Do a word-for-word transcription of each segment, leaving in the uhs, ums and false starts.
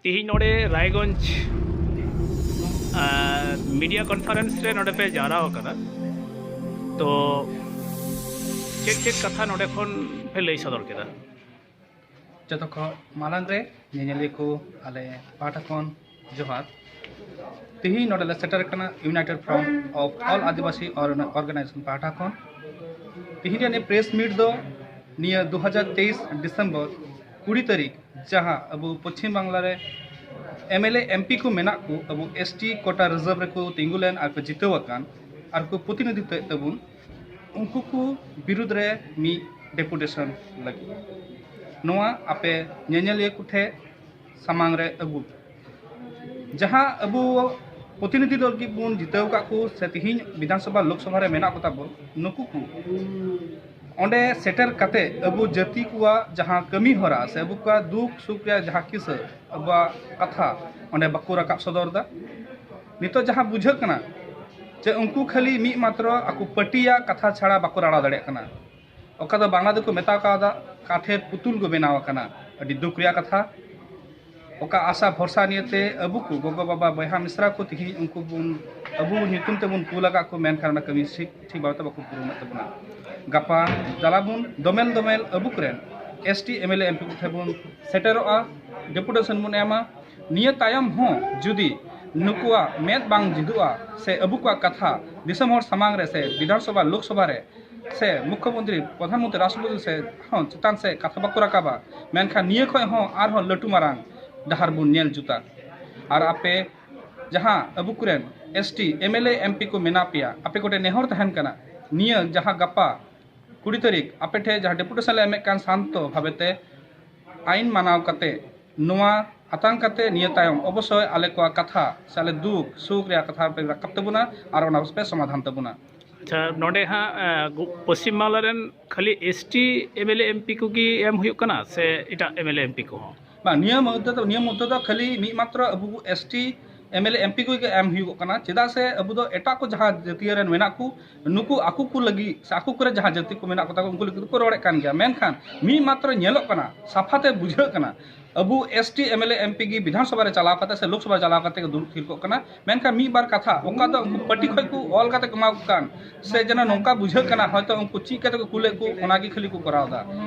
ᱛᱮᱦᱮᱧ ᱱᱚᱰᱮ Raiganj media conference ᱨᱮ ᱱᱚᱰᱮ ᱯᱮ ᱡᱟᱣᱨᱟ ᱟᱠᱟᱱᱟ, ᱛᱚ ᱪᱮᱫ ᱪᱮᱫ ᱠᱟᱛᱷᱟ ᱱᱚᱰᱮ ᱠᱷᱚᱱ ᱯᱮ ᱞᱟᱹᱭ ᱥᱚᱫᱚᱨ ᱠᱮᱫᱟ? ᱡᱚᱛᱚ ᱠᱷᱚᱱ ᱢᱟᱲᱟᱝ ᱨᱮ ᱧᱮᱧᱮᱞᱤᱭᱟᱹ ᱠᱚ ᱟᱞᱮ ᱯᱟᱦᱴᱟ ᱠᱷᱚᱱ ᱡᱚᱦᱟᱨ᱾ ᱛᱮᱦᱮᱧ ᱱᱚᱰᱮ ᱞᱮ ᱥᱮᱴᱮᱨ ᱟᱠᱟᱱᱟ United Front of All Adivasi Organization ᱯᱟᱦᱴᱟ ᱠᱷᱚᱱ᱾ ᱛᱮᱦᱮᱧ ᱨᱮᱭᱟᱜ ᱱᱤᱭᱟᱹ ᱯᱨᱮᱥ ᱢᱤᱴ ᱫᱚ ᱱᱤᱭᱟᱹ ᱫᱩ ᱦᱟᱡᱟᱨ ᱛᱮᱭᱤᱥ ᱰᱤᱥᱮᱢᱵᱚᱨ ᱠᱩᱲᱤ ᱛᱟᱹᱨᱤᱠᱷ, ᱡᱟᱦᱟᱸ ᱟᱵᱚ ᱯᱚᱪᱷᱤᱢ ᱵᱟᱝᱞᱟ ᱨᱮ M L A M P ᱠᱚ ᱢᱮᱱᱟᱜ ᱠᱚ, ᱟᱵᱚ ᱮᱥ ᱴᱤ ᱠᱳᱴᱟ ᱨᱤᱡᱟᱨᱵᱷ ᱨᱮᱠᱚ ᱛᱤᱸᱜᱩ ᱞᱮᱱ ᱟᱨ ᱠᱚ ᱡᱤᱛᱟᱹᱣ ᱟᱠᱟᱱ, ᱟᱨ ᱠᱚ ᱯᱨᱚᱛᱤᱱᱤᱫᱷᱤᱛᱣᱮᱫ ᱛᱟᱵᱚᱱ, ᱩᱱᱠᱩ ᱠᱚ ᱵᱤᱨᱩᱫᱽ ᱨᱮ ᱢᱤᱫ ᱰᱮᱯᱩᱴᱮᱥᱚᱱ ᱞᱟᱹᱜᱤᱫ ᱱᱚᱣᱟ ᱟᱯᱮ ᱧᱮᱧᱮᱞᱤᱭᱟᱹ ᱠᱚᱴᱷᱮᱱ ᱥᱟᱢᱟᱝ ᱨᱮ ᱟᱹᱜᱩ᱾ ᱡᱟᱦᱟᱸ ᱟᱵᱚ ᱯᱨᱚᱛᱤᱱᱤᱫᱷᱤ ᱫᱚᱞ ᱜᱮ ᱵᱚᱱ ᱡᱤᱛᱟᱹᱣ ᱟᱠᱟᱫ ᱠᱚ ᱥᱮ ᱛᱮᱦᱮᱧ ᱵᱤᱫᱷᱟᱱ ᱥᱚᱵᱷᱟ, ᱞᱳᱠ ᱥᱚᱵᱷᱟ ᱨᱮ ᱢᱮᱱᱟᱜ ᱠᱚᱛᱟ ᱵᱚᱱ, ᱱᱩᱠᱩ ᱠᱚ ᱚᱸᱰᱮ ᱥᱮᱴᱮᱨ ᱠᱟᱛᱮ ᱟᱵᱚ ᱡᱟᱹᱛᱤ ᱠᱚᱣᱟᱜ ᱡᱟᱦᱟᱸ ᱠᱟᱹᱢᱤ ᱦᱚᱨᱟ ᱥᱮ ᱟᱵᱚ ᱠᱚᱣᱟᱜ ᱫᱩᱠ ᱥᱩᱠ ᱨᱮᱭᱟᱜ ᱡᱟᱦᱟᱸ ᱠᱤᱥᱟᱹ, ᱟᱵᱚᱣᱟᱜ ᱠᱟᱛᱷᱟ ᱚᱸᱰᱮ ᱵᱟᱠᱚ ᱨᱟᱠᱟᱵ ᱥᱚᱫᱚᱨ ᱮᱫᱟ᱾ ᱱᱤᱛᱚᱜ ᱡᱟᱦᱟᱸ ᱵᱩᱡᱷᱟᱹᱜ ᱠᱟᱱᱟ ᱡᱮ ᱩᱱᱠᱩ ᱠᱷᱟᱹᱞᱤ ᱢᱤᱫ ᱢᱟᱛᱨᱚ ᱟᱠᱚ ᱯᱟᱹᱴᱤᱭᱟᱜ ᱠᱟᱛᱷᱟ ᱪᱷᱟᱲᱟ ᱵᱟᱠᱚ ᱨᱟᱲᱟ ᱫᱟᱲᱮᱭᱟᱜ ᱠᱟᱱᱟ᱾ ᱚᱠᱟ ᱫᱚ ᱵᱟᱝᱞᱟ ᱫᱚᱠᱚ ᱢᱮᱛᱟᱣ ᱠᱟᱣᱫᱟ ᱠᱟᱴᱷᱮᱨ ᱯᱩᱛᱩᱞ ᱠᱚ ᱵᱮᱱᱟᱣ ᱟᱠᱟᱱᱟ᱾ ᱟᱹᱰᱤ ᱫᱩᱠ ᱨᱮᱭᱟᱜ ᱠᱟᱛᱷᱟ᱾ ᱚᱠᱟ ᱟᱥᱟ ᱵᱷᱚᱨᱥᱟ ᱱᱤᱭᱮᱛᱮ ᱟᱵᱚ ᱠᱚ ᱜᱚᱜᱚ ᱵᱟᱵᱟ ᱵᱚᱭᱦᱟ ᱢᱤᱥᱨᱟ ᱠᱚ ᱛᱮᱦᱮᱧ ᱩᱱᱠᱩ ᱵᱚᱱ ᱟᱵᱚ ᱧᱩᱛᱩᱢ ᱛᱮᱵᱚᱱ ᱠᱩᱞ ᱟᱠᱟᱫ ᱠᱚ, ᱢᱮᱱᱠᱷᱟᱱ ᱚᱱᱟ ᱠᱟᱹᱢᱤ ᱴᱷᱤᱠ ᱴᱷᱤᱠ ᱵᱷᱟᱵᱮ ᱛᱮ ᱵᱟᱠᱚ ᱯᱩᱨᱩᱱᱮᱫ ᱛᱟᱵᱚᱱᱟ᱾ ᱜᱟᱯᱟ ᱪᱟᱞᱟᱣ ᱵᱚᱱ ᱫᱚᱢᱮᱞ ᱫᱚᱢᱮᱞ ᱟᱵᱚ ᱠᱚᱨᱮᱱ S T M L A M P ᱠᱚᱴᱷᱮᱱ ᱵᱚᱱ ᱥᱮᱴᱮᱨᱚᱜᱼᱟ, ᱰᱮᱯᱩᱴᱮᱥᱚᱱ ᱵᱚᱱ ᱮᱢᱟ᱾ ᱱᱤᱭᱟᱹ ᱛᱟᱭᱚᱢ ᱦᱚᱸ ᱡᱩᱫᱤ ᱱᱩᱠᱩᱣᱟᱜ ᱢᱮᱫ ᱵᱟᱝ ᱡᱷᱤᱫᱩᱜᱼᱟ ᱥᱮ ᱟᱵᱚ ᱠᱚᱣᱟᱜ ᱠᱟᱛᱷᱟ ᱫᱤᱥᱚᱢ ᱦᱚᱲ ᱥᱟᱢᱟᱝ ᱨᱮ ᱥᱮ ᱵᱤᱫᱷᱟᱱ ᱥᱚᱵᱷᱟ, ᱞᱳᱠ ᱥᱚᱵᱷᱟ ᱨᱮ ᱥᱮ ᱢᱩᱠᱷᱭᱚ ᱢᱚᱱᱛᱨᱤ, ᱯᱨᱚᱫᱷᱟᱱ ᱢᱚᱱᱛᱨᱤ, ᱨᱟᱥᱴᱨᱚᱯᱚᱛᱤ ᱥᱮ ᱦᱚᱸ ᱪᱮᱛᱟᱱ ᱥᱮ ᱠᱟᱛᱷᱟ ᱵᱟᱠᱚ ᱨᱟᱠᱟᱵᱟ, ᱢᱮᱱᱠᱷᱟᱱ ᱱᱤᱭᱟᱹ ᱠᱷᱚᱱ ᱦᱚᱸ ᱟᱨᱦᱚᱸ ᱞᱟᱹᱴᱩ ᱢᱟᱨᱟᱝ ᱰᱟᱦᱟᱨ ᱵᱚᱱ ᱧᱮᱞ ᱡᱩᱛᱟ᱾ ᱟᱨ ᱟᱯᱮ ᱡᱟᱦᱟᱸ ᱟᱵᱚ ᱠᱚᱨᱮᱱ S T M L A M P ᱠᱚ ᱢᱮᱱᱟᱜ ᱯᱮᱭᱟ, ᱟᱯᱮ ᱠᱚᱴᱷᱮᱱ ᱱᱮᱦᱚᱨ ᱛᱟᱦᱮᱱ ᱠᱟᱱᱟ, ᱱᱤᱭᱟᱹ ᱡᱟᱦᱟᱸ ᱜᱟᱯᱟ ᱠᱩᱲᱤ ᱛᱟᱹᱨᱤᱠᱷ ᱟᱯᱮ ᱴᱷᱮᱱ ᱡᱟᱦᱟᱸ ᱰᱮᱯᱩᱴᱮᱥᱚᱱ ᱞᱮ ᱮᱢᱮᱫ ᱠᱟᱱ, ᱥᱟᱱᱛᱚ ᱵᱷᱟᱵᱮ ᱛᱮ ᱟᱭᱤᱱ ᱢᱟᱱᱟᱣ ᱠᱟᱛᱮ ᱱᱚᱣᱟ ᱟᱛᱟᱝ ᱠᱟᱛᱮ ᱱᱤᱭᱟᱹ ᱛᱟᱭᱚᱢ ᱚᱵᱚᱥᱥᱳᱭ ᱟᱞᱮ ᱠᱚᱣᱟᱜ ᱠᱟᱛᱷᱟ ᱥᱮ ᱟᱞᱮ ᱫᱩᱠ ᱥᱩᱠ ᱨᱮᱭᱟᱜ ᱠᱟᱛᱷᱟ ᱯᱮ ᱨᱟᱠᱟᱵ ᱛᱟᱵᱚᱱᱟ ᱟᱨ ᱚᱱᱟ ᱯᱮ ᱥᱚᱢᱟᱫᱷᱟᱱ ᱛᱟᱵᱚᱱᱟ᱾ ᱟᱪᱪᱷᱟ, ᱱᱚᱰᱮ ᱦᱟᱸᱜ, ᱮ, ᱜᱚ-, ᱯᱚᱥᱪᱤᱢ ᱵᱟᱝᱞᱟ ᱨᱮᱱ ᱠᱷᱟᱹᱞᱤ S T M L A M P ᱠᱚᱜᱮ ᱮᱢ ᱦᱩᱭᱩᱜ ᱠᱟᱱᱟ ᱥᱮ ᱮᱴᱟᱜ M L A M P ᱠᱚᱦᱚᱸ? ᱵᱟᱝ, ᱱᱤᱭᱟᱹ ᱢᱩᱫᱽᱫᱷᱮ ᱫᱚ, ᱱᱤᱭᱟᱹ ᱢᱩᱫᱽᱫᱷᱮ ᱫᱚ ᱠᱷᱟᱹᱞᱤ ᱢᱤᱫ ᱢᱟᱛᱨᱚ ᱟᱵᱚ S T M L A M P ᱠᱚᱜᱮ ᱮᱢ ᱦᱩᱭᱩᱜᱚᱜ ᱠᱟᱱᱟ᱾ ᱪᱮᱫᱟᱜ ᱥᱮ ᱟᱵᱚ ᱫᱚ ᱮᱴᱟᱜ ᱠᱚ ᱡᱟᱦᱟᱸ ᱡᱟᱹᱛᱤᱭᱟᱹ ᱨᱮᱱ ᱢᱮᱱᱟᱜ ᱠᱚ, ᱱᱩᱠᱩ ᱟᱠᱚ ᱠᱚ ᱞᱟᱹᱜᱤᱫ ᱥᱮ ᱟᱠᱚ ᱠᱚᱨᱮ ᱡᱟᱦᱟᱸ ᱡᱟᱹᱛᱤ ᱠᱚ ᱢᱮᱱᱟᱜ ᱠᱚᱛᱟ ᱠᱚ, ᱩᱱᱠᱩ ᱞᱟᱹᱜᱤᱫ ᱫᱚᱠᱚ ᱨᱚᱲᱮᱫ ᱠᱟᱱ ᱜᱮᱭᱟ᱾ ᱢᱮᱱᱠᱷᱟᱱ ᱢᱤᱫ ᱢᱟᱛᱨᱚ ᱧᱮᱞᱚᱜ ᱠᱟᱱᱟ, ᱥᱟᱯᱷᱟᱛᱮ ᱵᱩᱡᱷᱟᱹᱜ ᱠᱟᱱᱟ, ᱟᱵᱚ S T M L A M P ᱜᱮ ᱵᱤᱫᱷᱟᱱ ᱥᱚᱵᱷᱟ ᱨᱮ ᱪᱟᱞᱟᱣ ᱠᱟᱛᱮ ᱥᱮ ᱞᱳᱠ ᱥᱚᱵᱷᱟ ᱨᱮ ᱪᱟᱞᱟᱣ ᱠᱟᱛᱮ ᱠᱚ ᱫᱩᱲᱩᱵ ᱛᱷᱤᱨ ᱠᱚᱜ ᱠᱟᱱᱟ, ᱢᱮᱱᱠᱷᱟᱱ ᱢᱤᱫ ᱵᱟᱨ ᱠᱟᱛᱷᱟ ᱚᱠᱟ ᱫᱚ ᱩᱱᱠᱩ ᱯᱟᱹᱴᱤ ᱠᱷᱚᱱ ᱠᱚ ᱚᱞ ᱠᱟᱛᱮ ᱠᱚ ᱮᱢᱟ ᱠᱚ ᱠᱟᱱ, ᱥᱮ ᱡᱮᱱᱚ ᱱᱚᱝᱠᱟ ᱵᱩᱡᱷᱟᱹᱜ ᱠᱟᱱᱟ ᱦᱚᱭᱛᱳ ᱩᱱᱠᱩ ᱪᱮᱫ ᱠᱟᱛᱮ ᱠᱚ ᱠᱩᱞᱮᱫ ᱠᱚ, ᱚᱱᱟ ᱜᱮ ᱠᱷᱟᱹᱞᱤ ᱠᱚ ᱠᱚᱨᱟᱣ ᱮᱫᱟ᱾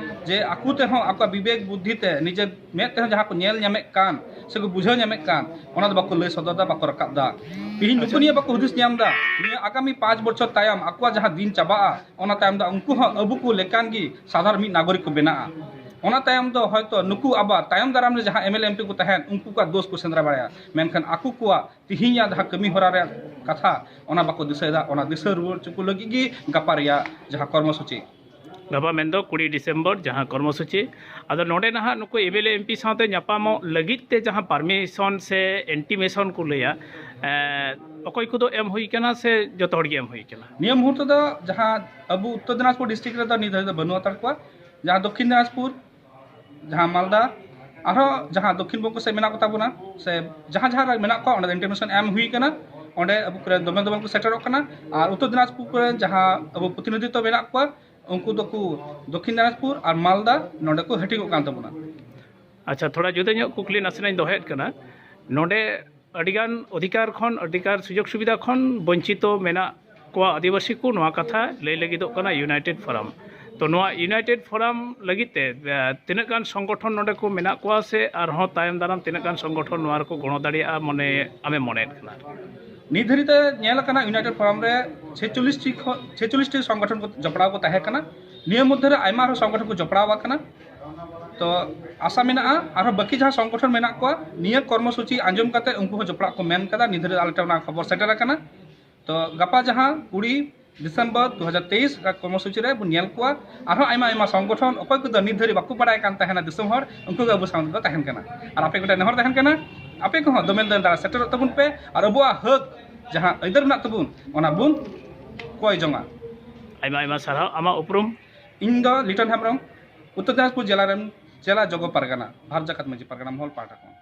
ᱡᱮ ᱟᱠᱚ ᱛᱮᱦᱚᱸ ᱟᱠᱚᱣᱟᱜ ᱵᱤᱵᱮᱠ ᱵᱩᱫᱽᱫᱷᱤ ᱛᱮ ᱱᱤᱡᱮ ᱢᱮᱫ ᱛᱮᱦᱚᱸ ᱡᱟᱦᱟᱸ ᱠᱚ ᱧᱮᱞ ᱧᱟᱢᱮᱫ ᱠᱟᱱ ᱥᱮ ᱠᱚ ᱵᱩᱡᱷᱟᱹᱣ ᱧᱟᱢᱮᱫ ᱠᱟᱱ, ᱚᱱᱟ ᱫᱚ ᱵᱟᱠᱚ ᱞᱟᱹᱭ ᱥᱚᱫᱚᱨ ᱮᱫᱟ, ᱵᱟᱠᱚ ᱨᱟᱠᱟᱵ ᱮᱫᱟ᱾ ᱛᱤᱦᱤᱧ ᱱᱩᱠᱩ ᱱᱤᱭᱟᱹ ᱵᱟᱠᱚ ᱦᱩᱫᱤᱥ ᱧᱟᱢ ᱮᱫᱟ, ᱱᱤᱭᱟᱹ ᱟᱜᱟᱢᱤ ᱯᱟᱸᱪ ᱵᱚᱪᱷᱚᱨ ᱛᱟᱭᱚᱢ ᱟᱠᱚᱣᱟᱜ ᱡᱟᱦᱟᱸ ᱫᱤᱱ ᱪᱟᱵᱟᱜᱼᱟ, ᱚᱱᱟ ᱛᱟᱭᱚᱢ ᱫᱚ ᱩᱱᱠᱩ ᱦᱚᱸ ᱟᱵᱚ ᱠᱚ ᱞᱮᱠᱟᱱ ᱜᱮ ᱥᱟᱫᱷᱟᱨᱚᱱ ᱢᱤᱫ ᱱᱟᱜᱚᱨᱤᱠ ᱠᱚ ᱵᱮᱱᱟᱜᱼᱟ᱾ ᱚᱱᱟ ᱛᱟᱭᱚᱢ ᱫᱚ ᱦᱚᱭᱛᱚ ᱱᱩᱠᱩ ᱟᱵᱟᱨ ᱛᱟᱭᱚᱢ ᱫᱟᱨᱟᱢ ᱨᱮ ᱡᱟᱦᱟᱸ M L A M P ᱠᱚ ᱛᱟᱦᱮᱱ, ᱩᱱᱠᱩ ᱠᱚᱣᱟᱜ ᱫᱳᱥ ᱠᱚ ᱥᱮᱸᱫᱽᱨᱟ ᱵᱟᱲᱟᱭᱟ, ᱢᱮᱱᱠᱷᱟᱱ ᱟᱠᱚ ᱠᱚᱣᱟᱜ ᱛᱤᱦᱤᱧᱟᱜ ᱡᱟᱦᱟᱸ ᱠᱟᱹᱢᱤ ᱦᱚᱨᱟ ᱨᱮᱭᱟᱜ ᱠᱟᱛᱷᱟ, ᱚᱱᱟ ᱵᱟᱠᱚ ᱫᱤᱥᱟᱹᱭᱮᱫᱟ᱾ ᱚᱱᱟ ᱫᱤᱥᱟᱹ ᱨᱩᱣᱟᱹᱲ ᱦᱚᱪᱚ ᱠᱚ ᱞᱟᱹᱜᱤᱫ ᱜᱮ ᱜᱟᱯᱟ ᱨᱮᱭᱟᱜ ᱡᱟᱦᱟᱸ ᱠᱚᱨᱢᱚᱥᱩᱪᱤ᱾ ᱜᱟᱯᱟ ᱢᱮᱱᱫᱚ ᱠᱩᱲᱤ ᱰᱤᱥᱮᱢᱵᱚᱨ ᱡᱟᱦᱟᱸ ᱠᱚᱨᱢᱚᱥᱩᱪᱤ, ᱟᱫᱚ ᱱᱚᱰᱮ ᱱᱟᱦᱟᱜ ᱱᱩᱠᱩ M L A M P ᱥᱟᱶᱛᱮ ᱧᱟᱯᱟᱢᱚᱜ ᱞᱟᱹᱜᱤᱫ ᱛᱮ ᱡᱟᱦᱟᱸ ᱯᱟᱨᱢᱤᱥᱚᱱ ᱥᱮ ᱤᱱᱴᱤᱢᱮᱥᱚᱱ ᱠᱚ ᱞᱟᱹᱭᱟ, ᱮᱸ, ᱚᱠᱚᱭ ᱠᱚᱫᱚ ᱮᱢ ᱦᱩᱭ ᱠᱟᱱᱟ ᱥᱮ ᱡᱚᱛᱚ ᱦᱚᱲ ᱜᱮ ᱮᱢ ᱦᱩᱭ ᱠᱟᱱᱟ? ᱱᱤᱭᱟᱹ ᱢᱩᱦᱩᱨᱛᱚ ᱫᱚ ᱡᱟᱦᱟᱸ ᱟᱵᱚ ᱩᱛᱛᱚᱨ ᱫᱤᱱᱟᱡᱽᱯᱩᱨ ᱰᱤᱥᱴᱨᱤᱠᱴ ᱨᱮᱫᱚ ᱱᱤᱛ ᱫᱷᱟᱹᱵᱤᱡ ᱫᱚ ᱵᱟᱹᱱᱩᱜ ᱦᱟᱛᱟᱲ ᱠᱚᱣᱟ᱾ ᱡᱟᱦᱟᱸ ᱫᱚᱠᱠᱷᱤᱱ ᱫᱤᱱᱟᱡᱽᱯᱩᱨ, ᱡᱟᱦᱟᱸ ᱢᱟᱞᱫᱟ, ᱟᱨᱦᱚᱸ ᱡᱟᱦᱟᱸ ᱫᱚᱠᱠᱷᱤᱱ ᱵᱚᱝᱜᱚ ᱥᱮᱫ ᱢᱮᱱᱟᱜ ᱠᱚᱛᱟ ᱵᱚᱱᱟ, ᱥᱮ ᱡᱟᱦᱟᱸ ᱡᱟᱦᱟᱸ ᱨᱮ ᱢᱮᱱᱟᱜ ᱠᱚᱣᱟ, ᱚᱸᱰᱮ ᱫᱚ ᱤᱱᱴᱤᱢᱮᱥᱚᱱ ᱮᱢ ᱦᱩᱭ ᱠᱟᱱᱟ᱾ ᱚᱸᱰᱮ ᱟᱵᱚ ᱠᱚᱨᱮᱱ ᱫᱚᱢᱮᱞ ᱫᱚᱢᱮᱞ ᱠᱚ ᱥᱮᱴᱮᱨᱚᱜ ᱠᱟᱱᱟ᱾ ᱟᱨ ᱩᱛᱛᱚᱨ ᱫᱤᱱᱟᱡᱽᱯᱩᱨ ᱠᱚᱨᱮᱱ ᱡᱟᱦᱟᱸ ᱟᱵᱚ ᱯᱨᱚᱛᱤᱱᱤᱫᱷᱤᱛᱛᱚ ᱢᱮᱱᱟᱜ ᱠᱚᱣᱟ, ᱩᱱᱠᱩ ᱫᱚᱠᱚ ᱫᱚᱠᱠᱷᱤᱱ ᱫᱤᱱᱟᱡᱽᱯᱩᱨ ᱟᱨ ᱢᱟᱞᱫᱟ ᱱᱚᱸᱰᱮ ᱠᱚ ᱦᱟᱹᱴᱤᱧᱚᱜ ᱠᱟᱱ ᱛᱟᱵᱚᱱᱟ᱾ ᱟᱪᱪᱷᱟ, ᱛᱷᱚᱲᱟ ᱡᱩᱫᱟᱹ ᱧᱚᱜ ᱠᱩᱠᱞᱤ ᱱᱟᱥᱮᱱᱟᱜ ᱤᱧ ᱫᱚᱦᱚᱭᱮᱫ ᱠᱟᱱᱟ᱾ ᱱᱚᱰᱮ ᱟᱹᱰᱤᱜᱟᱱ ᱚᱫᱷᱤᱠᱟᱨ ᱠᱷᱚᱱ, ᱚᱫᱷᱤᱠᱟᱨ ᱥᱩᱡᱳᱜᱽ ᱥᱩᱵᱤᱫᱷᱟ ᱠᱷᱚᱱ ᱵᱚᱧᱪᱤᱛᱚ ᱢᱮᱱᱟᱜ ᱠᱚᱣᱟ ᱟᱹᱫᱤᱵᱟᱹᱥᱤ ᱠᱚ, ᱱᱚᱣᱟ ᱠᱟᱛᱷᱟ ᱞᱟᱹᱭ ᱞᱟᱹᱜᱤᱫᱚᱜ ᱠᱟᱱᱟ ᱤᱭᱩᱱᱟᱭᱴᱮᱰ ᱯᱷᱳᱨᱟᱢ᱾ ᱛᱚ, ᱱᱚᱣᱟ ᱤᱭᱩᱱᱟᱭᱴᱮᱰ ᱯᱷᱳᱨᱟᱢ ᱞᱟᱹᱜᱤᱫ ᱛᱮ, ᱮ, ᱛᱤᱱᱟᱹᱜ ᱜᱟᱱ ᱥᱚᱝᱜᱚᱴᱷᱚᱱ ᱱᱚᱰᱮ ᱠᱚ ᱢᱮᱱᱟᱜ ᱠᱚᱣᱟ ᱥᱮ ᱟᱨᱦᱚᱸ ᱛᱟᱭᱚᱢ ᱫᱟᱨᱟᱢ ᱛᱤᱱᱟᱹᱜ ᱜᱟᱱ ᱥᱚᱝᱜᱚᱴᱷᱚᱱ ᱱᱚᱣᱟ ᱨᱮᱠᱚ ᱜᱚᱲᱚ ᱫᱟᱲᱮᱭᱟᱜᱼᱟ ᱢᱚᱱᱮ ᱟᱢᱮᱢ ᱢᱚᱱᱮᱭᱮᱫ ᱠᱟᱱᱟ? ᱱᱤᱛ ᱫᱷᱟᱹᱨᱤᱡ ᱛᱮ ᱧᱮᱞ ᱟᱠᱟᱱᱟ, ᱤᱭᱩᱱᱟᱭᱴᱮᱰ ᱯᱷᱳᱨᱟᱢ ᱨᱮ ᱪᱷᱮᱪᱚᱞᱞᱤᱥ ᱴᱤ ᱠᱷᱚᱱ, ᱪᱷᱮᱪᱚᱞᱞᱤᱥ ᱴᱤ ᱥᱚᱝᱜᱚᱴᱷᱚᱱ ᱠᱚ ᱡᱚᱯᱲᱟᱣ ᱠᱚ ᱛᱟᱦᱮᱸ ᱠᱟᱱᱟ᱾ ᱱᱤᱭᱟᱹ ᱢᱚᱫᱽᱫᱷᱮ ᱨᱮ ᱟᱭᱢᱟ ᱟᱨᱦᱚᱸ ᱥᱚᱝᱜᱚᱴᱷᱚᱱ ᱠᱚ ᱡᱚᱯᱲᱟᱣ ᱟᱠᱟᱱᱟ᱾ ᱛᱚ, ᱟᱥᱟ ᱢᱮᱱᱟᱜᱼᱟ ᱟᱨᱦᱚᱸ ᱵᱟᱹᱠᱤ ᱡᱟᱦᱟᱸ ᱥᱚᱝᱜᱚᱴᱷᱚᱱ ᱢᱮᱱᱟᱜ ᱠᱚᱣᱟ, ᱱᱤᱭᱟᱹ ᱠᱚᱨᱢᱚᱥᱩᱪᱤ ᱟᱸᱡᱚᱢ ᱠᱟᱛᱮ ᱩᱱᱠᱩ ᱦᱚᱸ ᱡᱚᱯᱲᱟᱜ ᱠᱚ ᱢᱮᱱ ᱠᱟᱫᱟ᱾ ᱱᱤᱛ ᱫᱷᱟᱹᱨᱤᱡ ᱟᱞᱮ ᱴᱷᱮᱱ ᱚᱱᱟ ᱠᱷᱚᱵᱚᱨ ᱥᱮᱴᱮᱨ ᱟᱠᱟᱱᱟ᱾ ᱛᱚ, ᱜᱟᱯᱟ ᱡᱟᱦᱟᱸ ᱠᱩᱲᱤ ᱰᱤᱥᱮᱢᱵᱚᱨ ᱫᱩ ᱦᱟᱡᱟᱨ ᱛᱮᱭᱤᱥ ᱨᱮ ᱠᱚᱨᱢᱚᱥᱩᱪᱤ ᱨᱮ ᱵᱚᱱ ᱧᱮᱞ ᱠᱚᱣᱟ᱾ ᱟᱨᱦᱚᱸ ᱟᱭᱢᱟ ᱟᱭᱢᱟ ᱥᱚᱝᱜᱚᱴᱷᱚᱱ, ᱚᱠᱚᱭ ᱠᱚᱫᱚ ᱱᱤᱛ ᱫᱷᱟᱹᱨᱤᱡ ᱵᱟᱠᱚ ᱵᱟᱲᱟᱭ ᱠᱟᱱ ᱛᱟᱦᱮᱱᱟ ᱫᱤᱥᱚᱢ ᱦᱚᱲ, ᱩᱱᱠᱩ ᱜᱮ ᱟᱵᱚ ᱥᱟᱶ ᱛᱮᱫᱚ ᱛᱟᱦᱮᱱ ᱠᱟᱱᱟ᱾ ᱟᱨ ᱟᱯᱮ ᱠᱚᱴᱷᱮᱱ ᱱᱮᱦᱚᱨ ᱛᱟᱦᱮᱱ ᱠᱟᱱᱟ, ᱟᱯᱮ ᱠᱚᱦᱚᱸ ᱫᱚᱢᱮᱞ ᱫᱚᱢᱮᱞ ᱫᱟᱨᱟ ᱥᱮᱴᱮᱨᱚᱜ ᱛᱟᱵᱚᱱ ᱯᱮ ᱟᱨ ᱟᱵᱚᱣᱟᱜ ᱦᱟᱹᱠ ᱡᱟᱦᱟᱸ ᱟᱹᱭᱫᱟᱹᱨ ᱢᱮᱱᱟᱜ ᱛᱟᱵᱚᱱ, ᱚᱱᱟ ᱵᱚᱱ ᱠᱚᱭ ᱡᱚᱝᱟ᱾ ᱟᱭᱢᱟ ᱟᱭᱢᱟ ᱥᱟᱨᱦᱟᱣ᱾ ᱟᱢᱟᱜ ᱩᱯᱨᱩᱢ? ᱤᱧ ᱫᱚ ᱞᱤᱴᱚᱱ ᱦᱮᱢᱵᱨᱚᱢ, ᱩᱛᱛᱚᱨ ᱫᱤᱱᱟᱡᱽᱯᱩᱨ ᱡᱮᱞᱟ ᱨᱮᱱ ᱡᱮᱞᱟ ᱡᱚᱜᱚ ᱯᱟᱨᱜᱟᱱᱟ, ᱵᱷᱟᱨᱚᱛ ᱡᱟᱠᱟᱛ ᱢᱟᱹᱡᱷᱤ ᱯᱟᱨᱜᱟᱱᱟ ᱢᱚᱦᱚᱞ ᱯᱟᱦᱴᱟ ᱠᱷᱚᱱ᱾